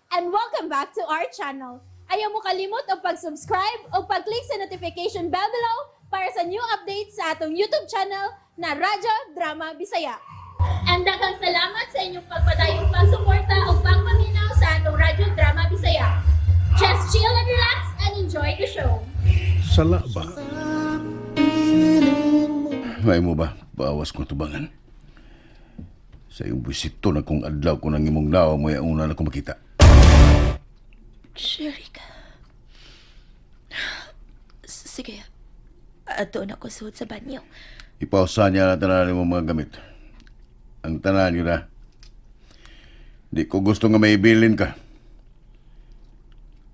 And welcome back to our channel. Ayaw mo kalimot og pag-subscribe o pag-click sa notification bell below para sa new updates sa atong YouTube channel na Radyo Drama Bisaya. And daghang salamat sa inyong pagpadayong pagsuporta o pagpaminaw sa atong Radyo Drama Bisaya. Just chill and relax and enjoy the show. Sala ba? May mo ba? Bawas kong tubangan. Sa iyong bisito na kung adlaw ko nang imong nawa mo yung una na kong makita. Jeric. Sige. Ato na ko suod sa banyo. Ipausa niya na tanan mo mga gamit. Ang tanan yun na. Di ko gusto nga maibilin ka.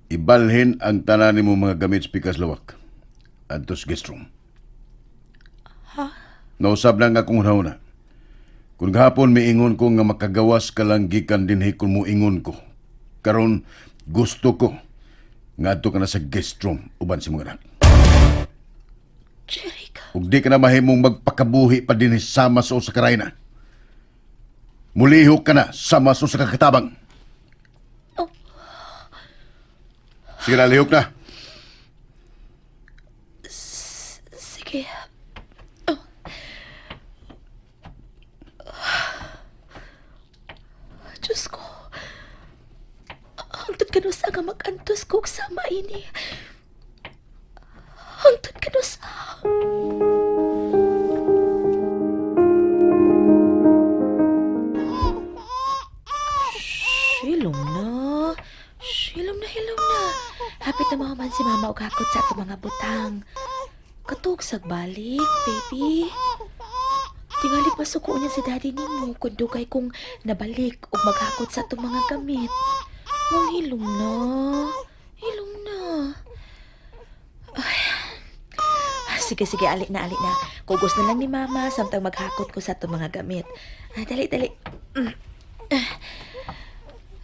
Ibalhin ang tanan mo mga gamit sa pikas lawak. Adto sa guest room. Ha? Nausab lang akong una. Kung gahapon miingon ko nga makagawas ka lang gikan dinhi kung muingon ko. Karon gusto ko nga adto ka na sa guest room uban sa mga anak. Jeric. Ug di ka na mahimong magpakabuhi pa dinhi sama sa usa ka rayna. Mulihok ka na sama sa usa ka katabang. Oh. Sige na, lihok na. Sige. Oh. Diyos ko. Hangtod ka sa nga mag-antos ko sama ini. Hangtod ka sa. Hilom na. Hilom na, hilom na. Hapit na mahuman si mama og hakot sa atong mga butang. Katugsag balik, baby. Tingali pasuko niya si daddy nimo kung dugay kong nabalik og maghakot sa atong mga gamit. Mong hilom na. Hilom na. Ay. Sige, sige, ali na, ali na. Kugos na lang ni mama samtang maghakot ko sa atong mga gamit. Ah, dali, dali. Ah.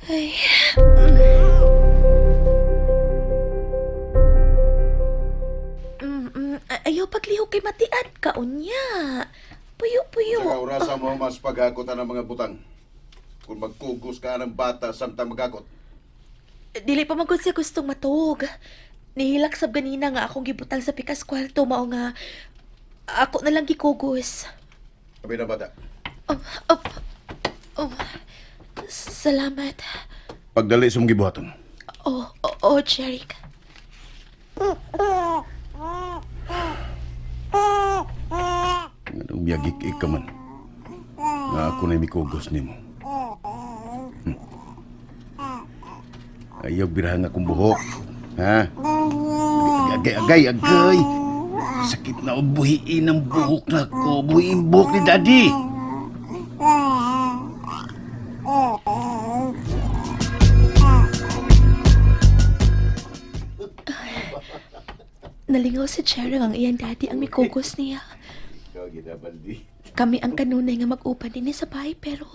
Ay. Ayaw paglihok kay matiad ka, unya. Puyo, puyo. Sa orasa mo mas paghakot ang mga butang. Kung magkugos ka ng bata samtang maghakot. Dili pa man gud siya gustong matug. Nihilak sab ganina nga akong gibutang sa pikas kwarto mao nga ako na lang gikugos. Sabi na bata. Oh, oh, oh. Salamat. Pagdali sa mong gibuhaton. Oh, Jeric. Nga miyagik ka man. Nga ako na mikugos nimo. Ayaw birahan akong buhok. Ha? Agay, agay, agay. Sakit na buhiin ang buhok na ko. Buhiin buhok ni Daddy. Nalingaw si Jeric ang iyang daddy ang mikugos niya. Ikaw ginabaldi. Kami ang kanunay nga mag-upan din sa bahay pero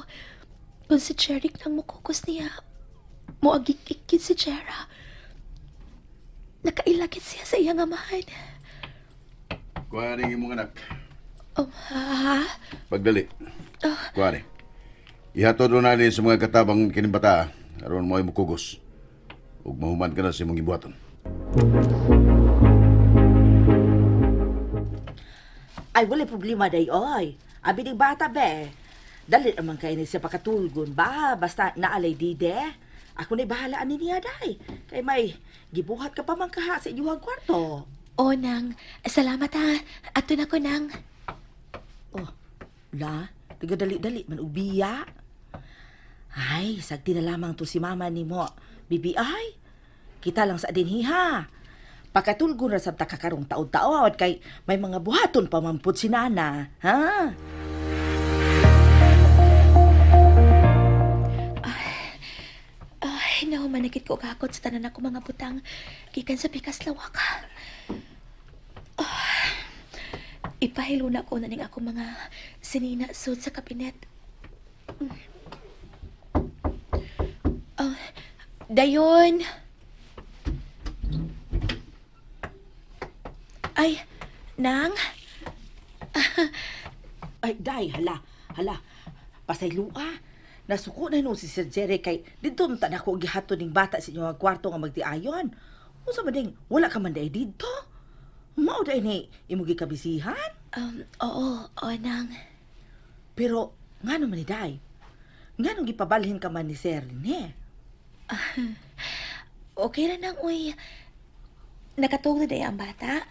kung si Jeric nang mukugos niya, moagik-ikit si Jera. Nakailakit siya sa iyang amahan. Kuha rin imong anak. Oh, ha? Pagdali. Kuha rin. Ihatod na ni sa mga katabang kining bata. Aron mo ay mukugos. Ug mahuman ka na sa imong gibuhaton. Ay, wala problema day, oy. Abi ni bata, be. Dali naman kay ni siya pakatulgon ba? Basta naalay dide. Ako na'y bahala ani niya, day. Kay may gibuhat ka pa man kaha sa inyong kwarto. O, nang. Salamat ha. Ato na ko, nang. Oh, la, taga dali-dali man ubiya. Ay, sagti na lamang to si mama ni mo. Bibi, ay, kita lang sa dinhi ha. Pakatulgo na sa takakarong taod-taod kay may mga buhaton pa man pud si nana, ha? Ay, no, manakit ko kakot sa tanan ako mga butang. Gikan sa pikas lawak. Ah, ipahilo na ko na ning ako mga sinina suit sa kabinet. Oh, dayon. Ay, nang? Ay, day, hala, hala. Pasaylua. Nasuko na no si Sir Jerry kay didto man ta nako gihatod ning bata sa inyong kwarto nga magtiayon. Unsa man ding wala ka man day didto? Mao day ni imo gikabisihan? Oo, oo, Nang. Pero ngano man ni day? Ngano gipabalhin ka man ni Sir ni? Okay ra nang, uy. Nakatuog na day ang bata.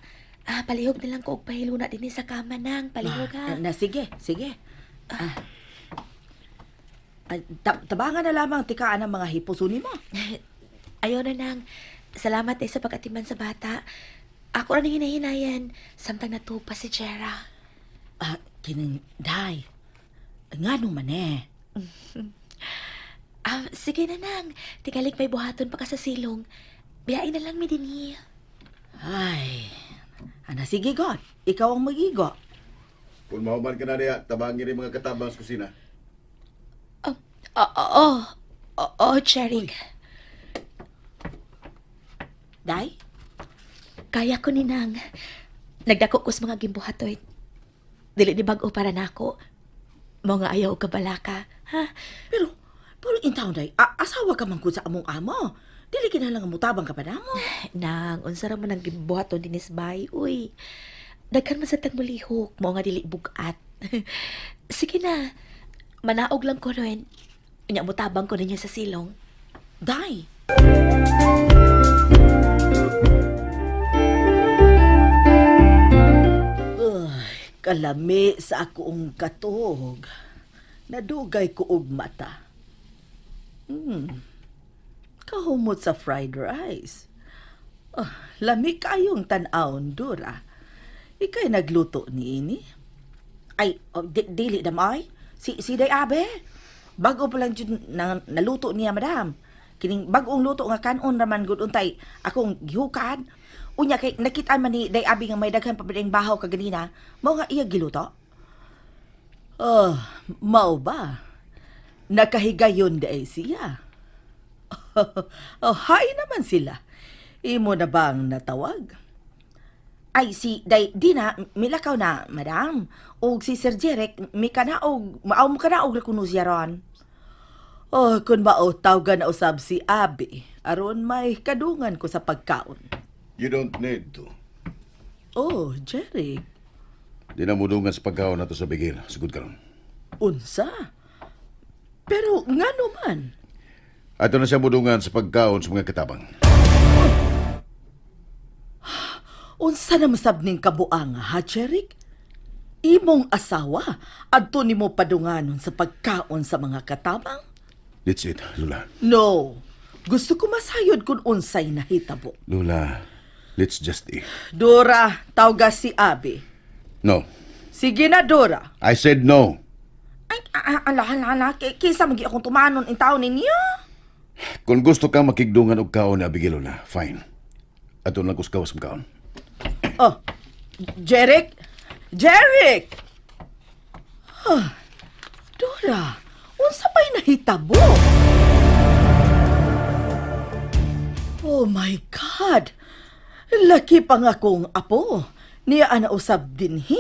Ah, palihog na lang ko og pahiluna dinhi sa kama, Nang. Palihog, ha. Na, sige, sige. Ah. Ay, tabangan na lamang tikaan ang mga hipuso nimo. Ayaw na, Nang. Salamat eh sa pag-atiman sa bata. Ako ra ning hinahinayan samtang natuog pa si Jera. Ah, kining day. Ngano man eh? Ah, sige na, Nang. Tingalig may buhaton pa ka sa silong. Biyain na lang mi dinhi. Ay, ana sige God, ikaw ang magigo. Kung mahuman ka na niya, tabangin rin mga katabang sa kusina. Oh, oo, oo, oo, Jeric. Day? Kaya ko ni Nang. Nagdako ko sa mga gimbuhatoy. Dili ni bag-o para nako. Mo nga ayaw og kabalaka. Ha? Pero, pero in town day, asawa ka man gud sa among amo. Dili kinahanglan nga mutabang ka pa namo. Nang, unsa ra man ang gimbuhaton dinis bay, uy. Daghan man sa tagmulihok, mo nga dili bugat. Sige na. Manaog lang ko ron. Unya mutabang ko ninyo sa silong. Day! Ay, kalami sa akong katuog. Nadugay ko og mata. Kahumot sa fried rice. Ah, lami kayong tan-awon, Dura. Ika'y nagluto ni ini. Ay, oh, dili damay. Si Day Abe. Bago pa lang jud na, naluto niya, madam. Kining bagong luto nga kanon raman gud untay akong gihukad. Unya kay nakita man ni Day Abe nga may daghan pa ba bahaw kaganina, mao nga iya giluto. Oh, mao ba? Nakahigayon day siya. Oh, hi naman sila. Imo na bang natawag? Ay, si Day Dina, milakaw na, madam. Og si Sir Jeric, mikanaog, maaw mo kanaog ra kuno siya ron. Oh, kun mao, tawgan na usab si Abi. Aron may kadungan ko sa pagkaon. You don't need to. Oh, Jeric, Di na mudungan sa pagkaon na to sa bigil. Sugod ka ron. unsa? Pero ngano man? Ato na siya mudungan sa pagkaon sa mga katabang. Unsa na masab ning kabuanga, ha, Jeric? Imong asawa, adto nimo padunganon sa pagkaon sa mga katabang? That's it, Lula. No. Gusto ko masayod kung unsay nahitabo. Lula, let's just eat. Dora, tawga si Abi. No. Sige na, Dora. I said no. Ay, ala, ala, ala. Kisa magi akong tumanon in taon ninyo. Kung gusto ka makigdungan og kaon ni Abigail, Lola, fine. Ato lang kus gawas kaon. Oh, Jeric? Jeric! Ah, Dora, unsa pa'y nahitabo? Oh my God! Laki pa nga kong apo. Niya ana usab dinhi.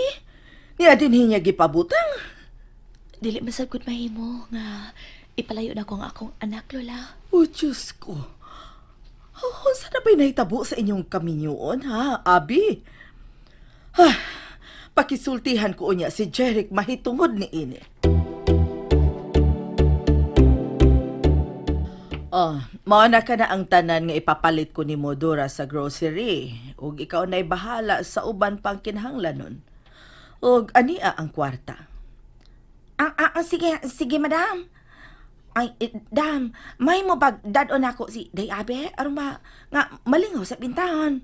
Niya dinhi niya gipabutang. Dili man sad gud mahimo nga ipalayo na ko ang akong anak, Lola. Oh, Diyos ko. Oh, unsa na ba'y nahitabo sa inyong kaminyoon, ha, Abi? Ah, pakisultihan ko niya si Jeric mahitungod ni ini. Oh, mao na ka na ang tanan nga ipapalit ko ni Modora sa grocery. Ug ikaw na'y bahala sa uban pang kinahanglanon. Ug ania ang kwarta. Sige, sige, madam. Ay, dam, may mo bag dad-on ako si Day Abe, aron ba nga malingaw sa pintahan.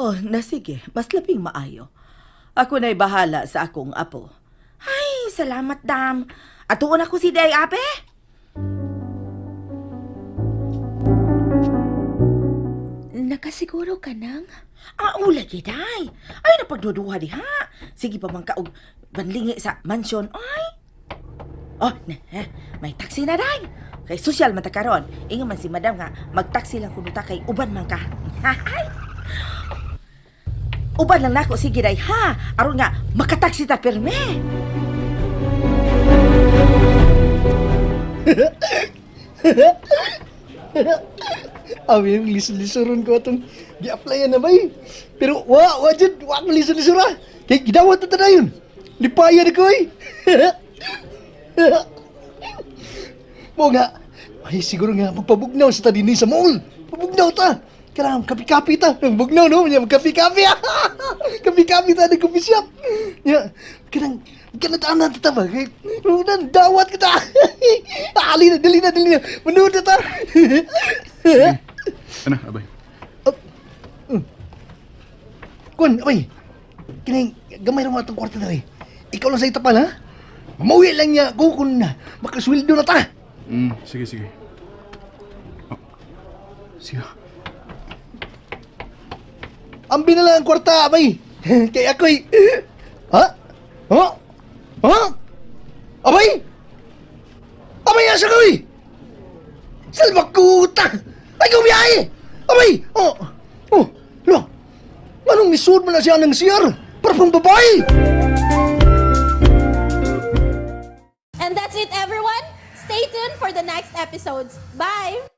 Oh, na sige, mas labing maayo. Ako na'y bahala sa akong apo. Ay, salamat, dam. Atuon ako si Day Abe. Nakasiguro ka nang? Ah, ula day. Ay, napagduduha diha. Sige pa man ka og banlingi sa mansyon. Ay. Oh, na, eh, may taxi na day. Kay social man ta karon. Ingon man si madam nga magtaxi lang kuno ta kay uban man ka. Ay. Uban lang nako sige day ha. Aron nga makataxi ta pirme. Abi, yung lisod-lisoron ko atong gi-applyan na ba eh. Pero wa, wa jud, wa akong lisod-lisora. Kay gidawat na ta yun. Lipayan ko eh. Mo nga, ay siguro nga magpabugnaw sa ta dinhi sa mall. Pabugnaw ta. Kailangan kapi-kapi ta. Bugnaw no, nya magkapi-kapi. Kapi-kapi ta ng coffee shop. Nya, kanang kanang ta ba? Kay unan dawat kita. Ali na, dali na, dali na. Manood na ta. Ano, abay? Kun, abay. Kining gamay ra mo atong kwarta diri. Ikaw lang sa itapan ha. Mauwi lang niya ko kung makasweldo na ta. Sige, sige. Oh, siya. Ambi na lang ang kwarta, abay. Kay ako'y... Ha? Ha? Ha? Abay! Abay, asa ka, uy? Salbakuta! Ay, kumiyahe! Abay! Oh! Oh! Lo! Anong nisud man na siya ng CR? Para pang babae! And that's it, everyone. Stay tuned for the next episodes. Bye!